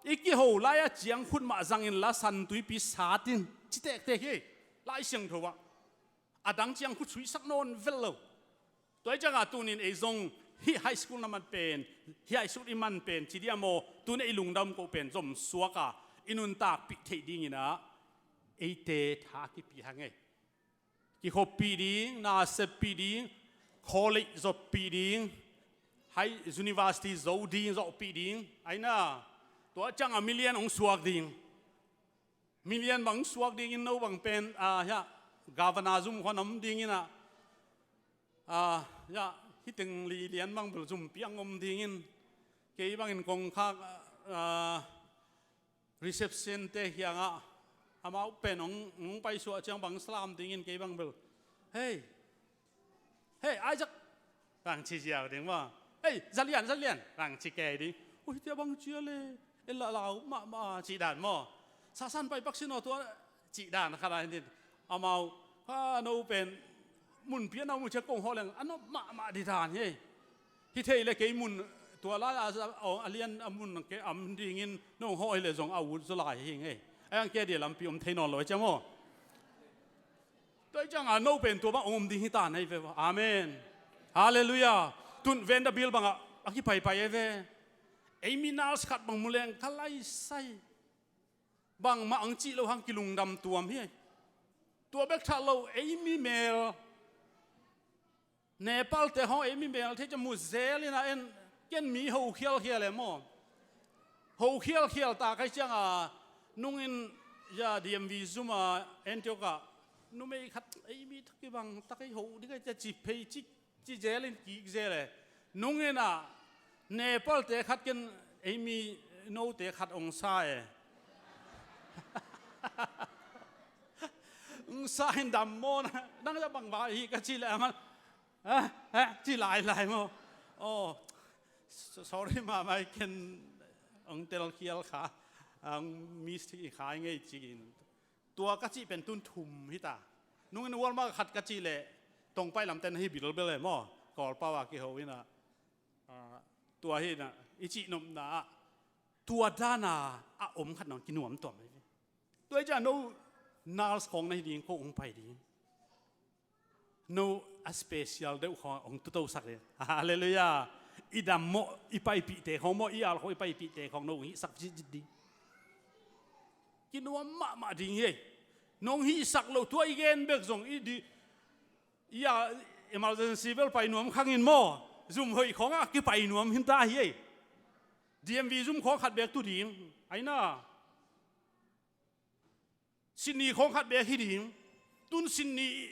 i kiho lai-a ciangkhut mah zang inla San Tuipi sat in ci tektek hi. Lai Siangtho ah a dang ciangkhut suihsak nawn vel lo. Tua i cianga tunin ei zong hih high school na man pen, hih high school i man pen ci dia maw, tun ei lungdam koh pen zom suak a i nuntakpih theih dinginah eite tha kipia hang ei. Kikhoppih ding, naseppih ding, college zoppih ding, high university zo ding, zohpih ding. Aina, tua ciangah million hong suak ding. Million bang hong suak dingin no bang pen, ah, hiah, governor zum khua na om dinginah, ah, hiah, hih teng lilian bang bel zumpi ang om dingin. Kei bangin kongkhak, ah, reception te kiangah amau pen hong, hong paisuah ciang bang salam dingin kei bang bel, "Hei, hei, Isaac," bang ci ziau ding maw. "Hei, Zalian, Zalian," bang ci kei ding. "Ui, tia bang cia le, e la lau mahmah," cih dan maw. "Sasan pai pak sin aw tua," cih dan khat a hin din. Amau, ha, no pen mun pian a mu ciang kong hawh leng a nop mahmah di dan hi. Hi thei le kei mun tua lai a, a, a lian a mun ke am dingin nong hawh hi le zong a ut zaw lai hi ngei. A yang ke dia lampi om thei nawn lo e ciang maw. Tua i cianga no pen tua bang om ding hi ta nei ve. Amen. Halleluiah. Tun Vanderbilt bangah a kipaipai e ve. Ei mi nurse khat bang mu leng ka laisai. Bangmah ang cih lo hang kilungdam tuam hi. Tua bek tha lo, ei mi mel, Nepal te hong ei mi mel thei ciang mu zel inah en, ken mi ho khialkhial e maw. Ho khialkhial ta kai cianga nungin ya D M V zum a Antioch ah numei khat ei mi thak kibang tak ei ho ding kai cia ci phei ci ci zel in kik zel e. Nung inah Nepal te khat ken ei mi note khat ong sa e. Sa in dam maw, nang, nang bang va hi ka ci leh a man, eh, eh, ci lailai maw. Oh, so-, sorry, mamai, ken hong telkhial kha, hong miss kha ngei ci-in. Tua ka cih pen tun thum hi ta. Nungin Walmart khat ka cih leh, Tongpai lamte na hi bilbel e maw. Kawlpau a kiho hi na. Ah, tua hi na, i cih nopna ah, tua dana a om khat nong kinuam tuam hi. Tua hi ciang no nurse khawng na hi ding, ko hong pai ding. No a special deuh khawng hong tutosak ding. Halleluiah. I dam maw, i paipihte khawng maw, i al khawng, i paipihte khawng no hong hihsak citcit ding. Kinuam mahmah ding hi. Nong hihsak lo, tua i gen bek zong i di, i a emergency bel pai nuam khangin maw, zum hoih khawngah kipai nuam hi ta hi. D M V zum khawng khat bek tu ding. Aina. Sydney khawng khat bek hi ding. Tun Sydney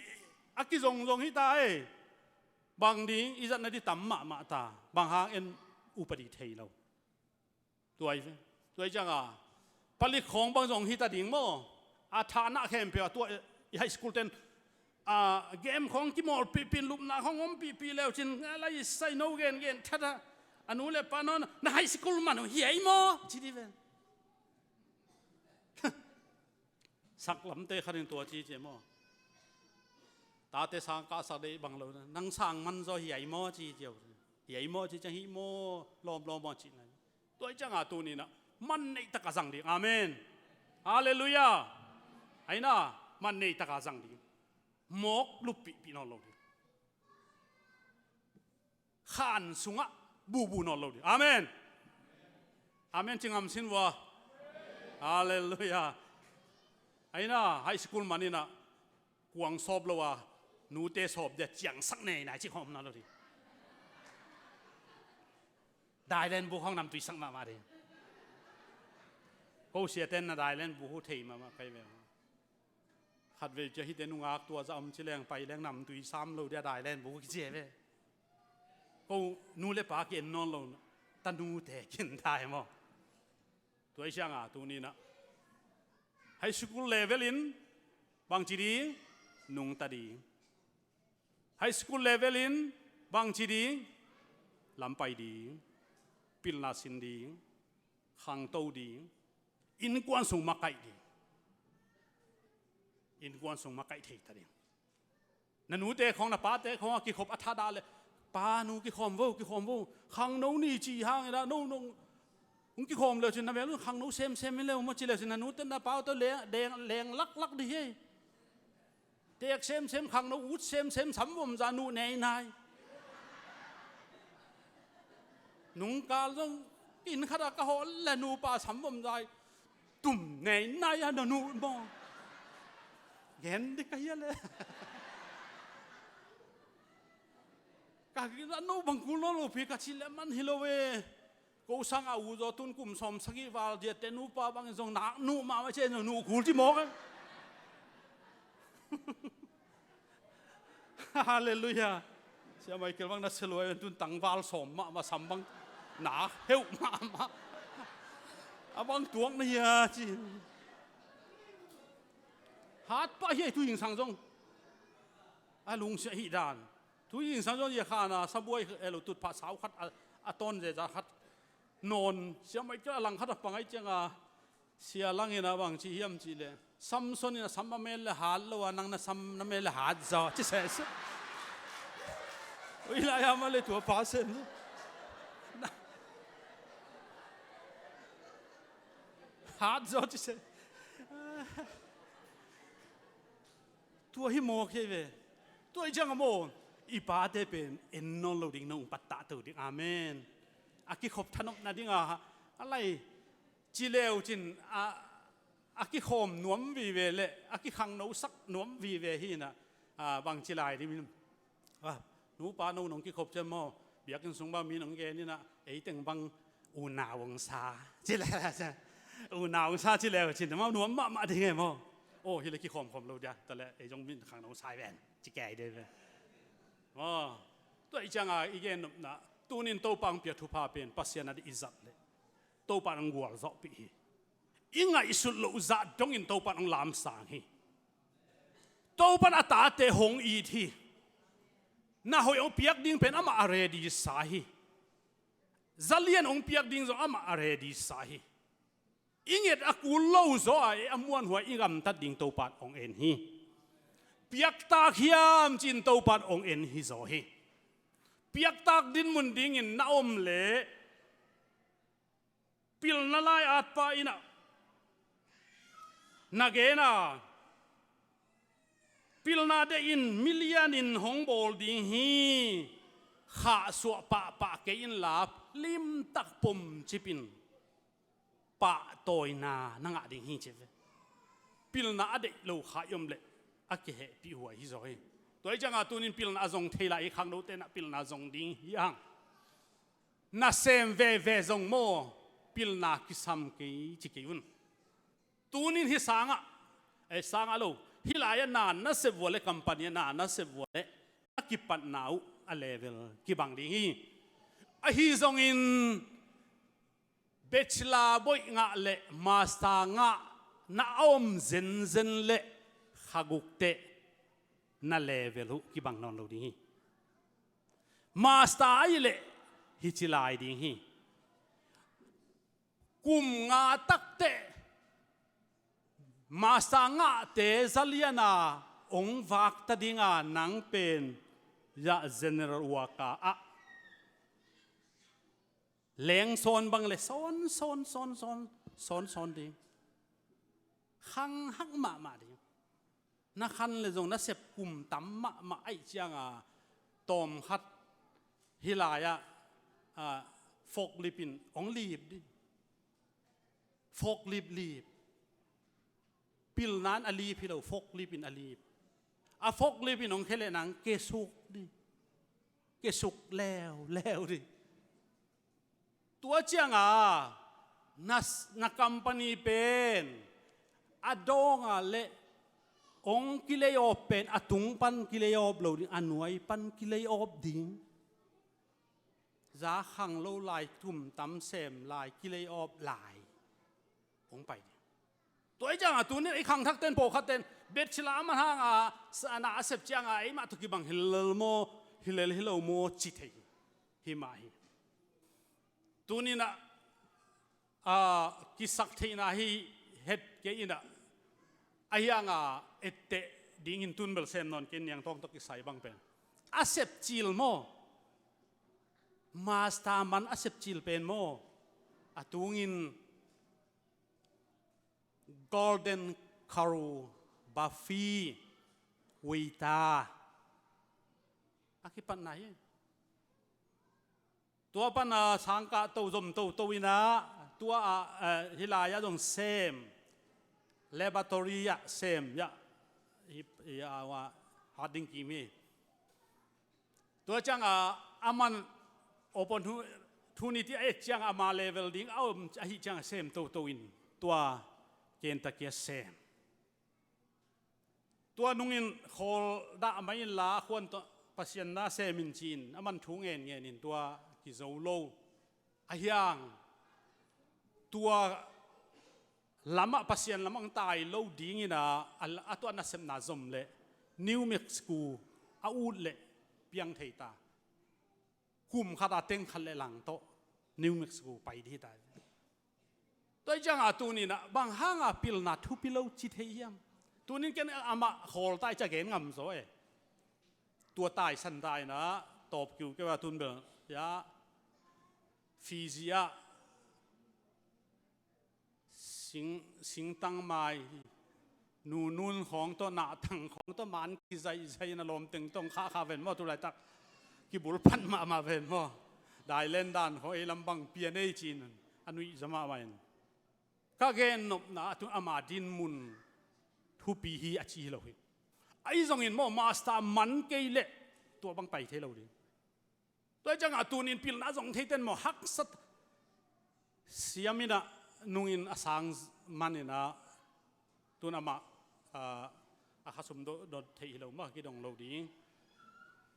a kizongzong hi ta e. Bang ding, i zatna di tam mahmah ta. Bang hang en upadi thei lo. Tua hi ve. Tua hi cianga palik khawng bang zong hi ta ding maw. A thahna khempeuh a tua i high school ten, a, game khawng kimawl pihpih, lupna khawng om pihpih leu cin, a lai sai no gengen thata. A nu le pa nawn, na high school man uh hi ei maw? Ci di ve. Saklamte khat in tua ci cia maw. Tate sang kahsak dei bang lo na. Nang sang man zaw hi ai maw ci cia. Hi ai maw ci cia hi maw. Lawmlawm maw ci na. Tua hi cianga tuni na. Man neih taka zang ding. Amen. Halleluiah. Aina. Man neih taka zang ding. Mawk luppihpih nawn lo ding. Khan sungah bubu nawn lo ding. Amen. Amen ci ngam sin vua. Halleluiah. Aina high school maninah kuang sawp lo a nute sawp dia ciangsak nei nai ci khawm nawn lo ding. Dailen bu khawng namtui sak mahmah ding. Ko siaten na dailen bu hu thei mahmah kai ve. Khatvei cia hite nungak tua za om ci leng pai leng namtui sam lo dia dailen bu kici e ve. Ko nu le pa ki en nawn lo, tanute kin dai maw. Tua hi sianga tuninah high school level in bangci ding, nungta ding. High school level in bangci ding, lampai ding, pilna sin ding, khangto ding, innkuan sung makaih ding. Innkuan sung makaih thei ta ding. Na nute khawng na pate khawng a kikhop a thadah le, pa nu kikhawm vo, kikhawm vo. Khangno ni ci hang inah no nong hong kikhawm leu cin na mel un khangno semsem in leu maw ci leu cin na nute na pau tawh leng, leng, leng laklak dih hi. Teek semsem khangno ut semsem samvom za nuh nei nai. Nungkal zong inn khatah ka hawh le nupa samvom zai tum nei nai a na nuh maw. Gen dih ka hia le. Ka gina no bang kul nawn lo pi ka cih le man hi lo e. Ko sang a u zaw tun kum sawm sagih val dia te nupa bangin zong nak nuh mahmah cia zong nuh kul ci mawk e. Halleluiah. Sia Michael bang na sia luai tun tangval sawm mahmah sam bang nak heuh mahmah. A bang tuak na hia ci. Hat pah hi ei tu hing sang zong. A lungsia hi dan. Tu hing sang zong ia khana sabuai elo tut phah sau khat a, a ton zeza khat. Nawn sia mai kia a lang khat a pangai cianga sia langin a bang ci hiam ci le Samson in a sam a mel le hat lo a nang na sam na mel le hat zaw ci sese. Ui lai ama le tua pa sen. Hat zaw ci se. Tua hi mawk hi ve. Tua hi ciang a maw i pate pen en nawn lo ding nong pattah to ding. Amen. A kikhop thanop nading a a lai ci leu cin a, a kikhawm nuam vive le a kikhangno sak nuam vive hi na, a, bang ci lai ding min. A, nupa no nong kikhop cian maw biakinn sung bang mi nong gen ina ei teng bang unau ong sa ci le unau ong sa ci leu cin maw nuam mahmah ding e maw. Aw hi le kikhawmkhawm lo dia ta le ei zong min khangno sai ven ci kei de ve. Aw, tua i cianga i gen nopna tunin Topa ang pia thupha pen Pasian a di i zat le Topa nang gualzawhpih hi. i ngaihsut loh zah dongin Topan hong lamsang hi. Topan a tate hong it hi. Na hoih hong piak ding pen amah a ready sa hi. Zalian hong piak ding zong amah a ready sa hi. I nget a kul lo zaw a, i a muanhuai i gamtat ding Topan hong en hi. Piaktak hiam ci-in Topan hong en hi zaw hi. Piaktak dinmun dingin na om leh, pilna lai-atpa in ah na gen a, pilna deih in, milian in hong bawl ding hi. Khahsuah pahpah kei inla, limtak pomcip in pahtawina na ngah ding hi ci ve. Pilna a deih lo kha i om leh a kihehpih huai hi zaw hi. Tua hi ciangah tunin pilna a zong thei lai i khangnote in ah pilna zong ding hi hang. Nasem veve zong maw, pilna kisam kei ci kei un. Tunin hih sangah, eh, sangah lo, hih lai-ah na na sep uh leh, company ah na na sep uh leh, a kipatna uh a level kibang ding hi. Ahi zongin, bachelor boih ngah leh master ngah na a om zenzen leh, kha guk teh na level uh kibang nawn lo ding hi. Master ahih leh hici lai ding hi. Kum nga tak teh master ngahte zalian a hong vakta ding a, nang pen ya general worker ah leng sawn bang leh sawn, sawn, sawn, sawn, sawn, sawn ding. Khanghak mahmah ding. Na khan leh zong na sep kum tam mahmah ahih ciangah, tawmkhat hih lai-ah, ah, forklift in hong lip ding. Forklift lip. Pilna in a lip hi lo, forklift in a lip. A forklift in hong khia leh nang kesuk ding. Kesuk leuleu ding. Tua ciangah na, na company pen a dawngah leh hong ki-lay off pen a tung pan ki-lay off lo ding, a nuai pan ki-lay off ding. Za khang lo lai, tum tam sem lai, ki-lay off lai hong pai ding. Tua hi ciangah tunin ei khangthakte in, pawlkhatte in, bachelor a man hangah sa-, na a sep ciangah eimah tawh kibang hi lel maw, hi lel hi lo maw ci thei hi mah hi. Tunin ah, ah, kisaktheihna hi het kei in ah, ahi hangah etteh dingin tun bel sem nawn kei ning, tawng tawh kisai bang pen. A sep cil maw, master man a sep cil pen maw, a tungin Golden Corral, buffet, waiter a kipatna hi. Tua pan a sangkah to, zom toto in ah, tua ah, eh, hih lai-ah zong sem, laboratory ah sem, ya, hi, hi, ah, wa, hat ding kim hi. Tua ciangah a man opportunity a et ciangah ama level ding a om ahih ciangah sem toto in tua Kentucky ah sem. Tua nungin khawl dah mah inla, a khuan tawh Pasian na sem in ci-in a man thu ngenngen in tua kizo lo. Ahi hang tua lamah, Pasian lamah hong tai lo dingin ah, a, a tua nasepna zom leh New Mexico a ut leh piang thei ta. Kum khat a teng khat leh lang tawh New Mexico pai ding hi ta. Tua hi ciangah tunin ah bang hangah pilna thupi lo ci thei hiam? Tunin ken amah khawl ta i ci-a gen ngam zaw e. Tua taisan ta in ah, tawp kiukiu a tun bel, ya, Fiji ah sing, singtang mai, nunun khawng tawh, nahtang khawng tawh, man kizaihzaih in a lawmteng tawh khahkhah ven maw, tu laitak kibulphat mahmah ven maw. Thailand dan khawng ei lam bang pian ei ci-in a nuihza mahmah in, ka gennopna ah tu ama dinmun thupi hi a ci hi lo hi. Ahi zongin maw, master man kei leh tua bang pai thei lo ding. Tua hi ciangah tunin pilna zong theite in maw, haksat siam in ah, nungin a sang man in ah, tun amah, ah, a khasum dot, dot theih hi lo maw, kidong lo ding.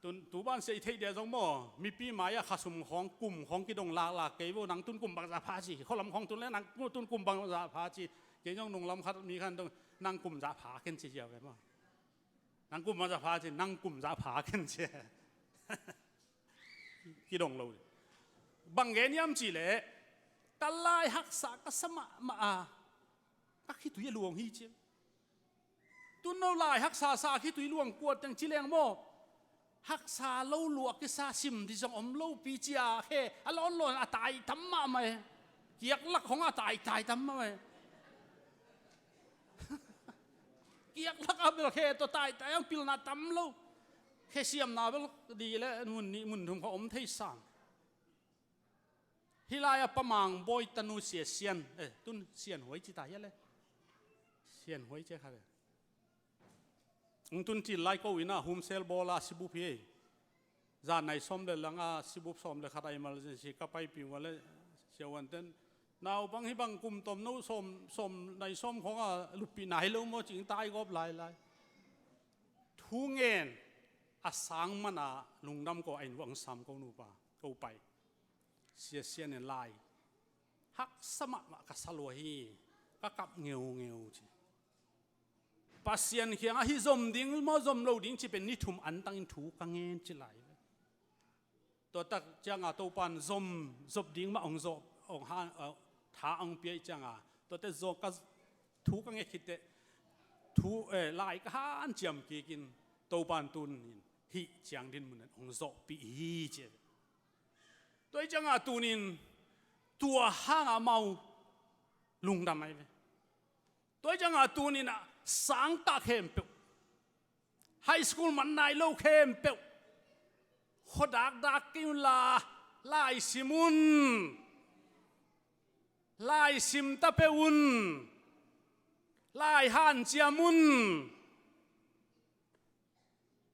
Tun, tu ban sia i theih dia zong maw, mipi mai-ah khasum khawng, kum khawng kidong laklak kei vo, nang tun kum bangzah pha ci, khualam khawng tun leh nang tun kum bangzah pha ci, Kei zong nunglam khat mi khan dong, "Nang kum zah pha ken," ci hiau ve maw. "Nang kum zah pha," ci, "Nang kum zah pha ken," ci. Kidong lo. Bang gen hiam cih leh, ka lai haksa ka sa mahmah a, ka khitui a luang hi ci. Tun no lai haksa sa khitui luang kuat teng ci leng maw? Haksa lo lua kisa sim ding zong om lo pi cia khe a lawnlawn a tai tam mahmah e. Kiaklak hong a taitai tam mahmah e. Kiaklak a bel khe tawh taitai ang pilna tam lo. Khe siamna bel di le mun nih mun thum kha om thei sam. Hih lai-ah Pa Mang Bawi tanu Sia Sian, eh, tun Sian Huai ci ta hia le. Sian Huai ci kha le. Ung tun cil lai ko inn ah humsel bawl a sibup hi. Zan nai sawm le lang a sibup sawm le khat a emergency ka paipih uh a le, siavuanten, "Naupang hih bang kum tom no sawm, sawm nai sawm khawng a luppih nai lo maw?" ci-in tai gawp lailai. Thu ngen a sang man a lungdam ko a inn vuah hong sam ko nupa, ko pai. Sia Sian in lai haksa mahmah ka sa lua hi, ka kap ngeungeu ci. Pasian kiangah hih zom ding maw zom lo ding ci pen ni thum antangin thu ka ngen ci lai. Tua tak cianga Topan zom, zop ding mah hong zop, hong han, uh, tha hong pia ih cianga, tuate zom ka, thu ka nget khitteh, thu, eh, lai ka hanciam kikin Topan tunin hih ciang dinmun in hong zawhpih hi ci. Tua ih cianga tunin tua hanga amau lungdam ahi ve. Tua ih cianga tunin ah sangkah khempeuh, high school man nai lo khempeuh, khuadakdak kei unla, lai sim un. Lai sim ta peuh un. Lai hanciam un.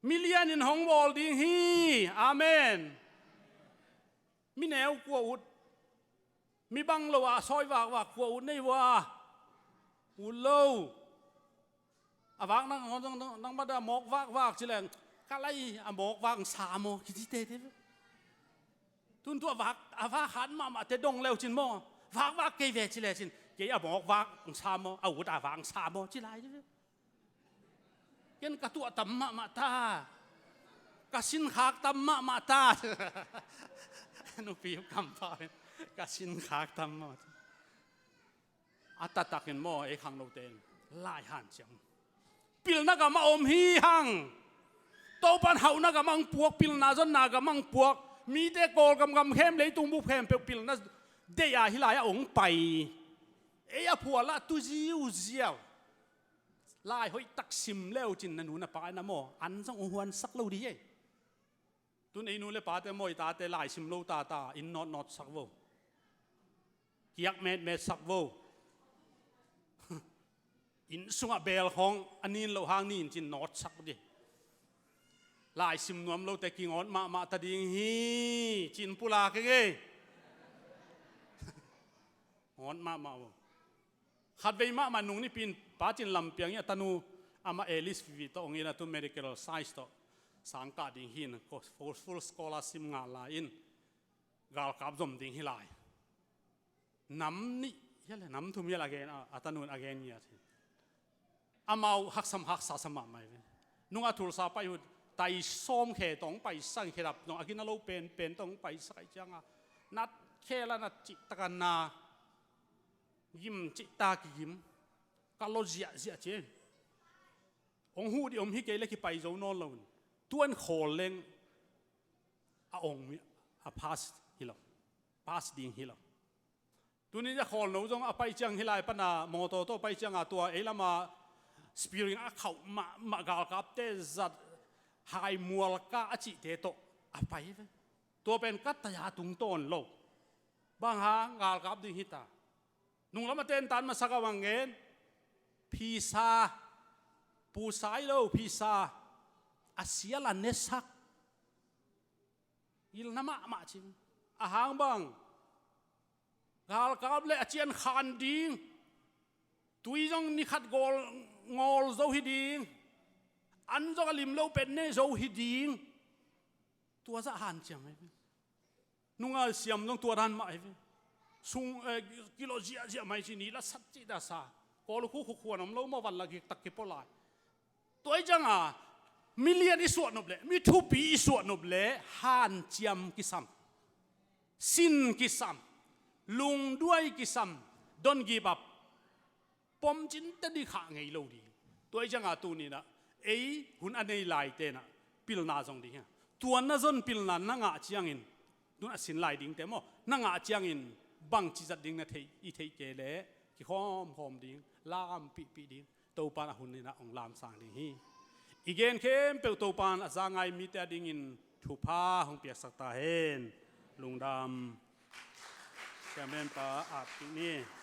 Mi lianin hong bawl ding hi. Amen. Mi neu kua ut? Mi bang lo a sawi vakvak kua ut nei vua? Ut lo. A vak nang, nang, nang, nang mada mawk vakvak ci leng, "Ka lai a mawk vak sa maw?" kici tete. Tun tua vak, a vak hat mahmah te dong leu cin maw? Vakvak kei ve ci le cin, "Kei a mawk vak sa maw? A ut a vak sa maw?" ci lai. Ken ka tuah tam mahmah ta. Ka sinkhak tam mahmah ta. Nupi uh kampau in, "Ka sinkhak tam mahmah ta." A taktakin maw, ei khangnote in lai hanciam. Pilna gamah om hi hang. Topan hauhna gamah hong puak, pilna zonna gamah hong puak. Mite Kawlgam, gam khem, leitung bup khempeuh pilna deih a hih lai-ah hong pai. Ei a phualah tu ziuziau. Lai hoihtak sim leu cin na nu na pa in a maw, an zong hong huansak lo dih ei. Tun ei nu le pate maw, i tate lai sim lo tata, inn nawtnawtsak vo. Kiak metmetsak vo. Inn sungah beel khawng a nin loh hang nin cin nawtsak dih. Lai sim nuam lote kingawt mahmah ta ding hi, cin pulak eng ei. Ngawt mahmah vo. Khatvei mahmah nung nipi in Pa Cin Lam Piang ih a tanu amah Alice Vivi tawh hong in a tu medical science tawh sangkah ding hi in ko full, full scholarship ngah lai in galkap zom ding hi lai. Nam nih hial le nam thum hial a gen a, a tanu in a gen ngiat hi. Amau haksam haksa sa mahmah hi ve. Nungah thulsa pai uh tai sawm khe tawh hong paisak, khedap tawh a gina lo penpen tawh hong paisak ahih cianga nat khel a nat cihtak a na, gim cihtak kigim, ka lo ziahziah ci. Hong huh dih om hi kei le kipai zo nawn lo in, tuan khawl leng a ong mi a pass hi lo, pass ding hi lo. Tuni a khawlno zong a pai ciang hih lai pana mawtaw tawh pai cianga tua ei lama spearing a khauh mahmah galkapte zat hai mualka a cihte tawh a pai ve. Tua pen ka taya tungtawn lo. Bang hang galkap ding hita. Nunglam a tentan masak a bang ngen. Phisa. Pusa hi lo, phisa. A sial a nesak. Gilna mahmah cin. A hang bang. Galkap le a cian khan ding. Tui zong nikhat gawl ngawl zo hi ding. An zong a lim lo pet ne zo hi ding. Tua zah hanciam hi. Nunga siam zong tua dan mah hi ve. Sung, eh, kilo ziahziah mai ci ni la sat cih ta sa. Kawl uh khu khukhuan om lo maw, van lak hiktak kipua lai. Tua i cianga mi lian i suah nop leh, mi thupi i suah nop leh hanciam kisam, sin kisam, lungduai kisam, don't give up. Pom cinte ding khah ngei lo ding. Tua i cianga tuninah ei hun a nei lai tenah pilna zong ding hi. Tua na zon pilna na ngah ciangin, tun a sin lai dingte maw, na ngah ciangin bangci zat ding na theih, i theih kei leh kikhawmkhawm ding, lam pihpih ding. Topan a hun inah hong lamsang ding hi. I gen khempeuh Topan a za ngai mite a dingin thupha hong piaksak ta hen. Lungdam. Siamenpa at kik ni.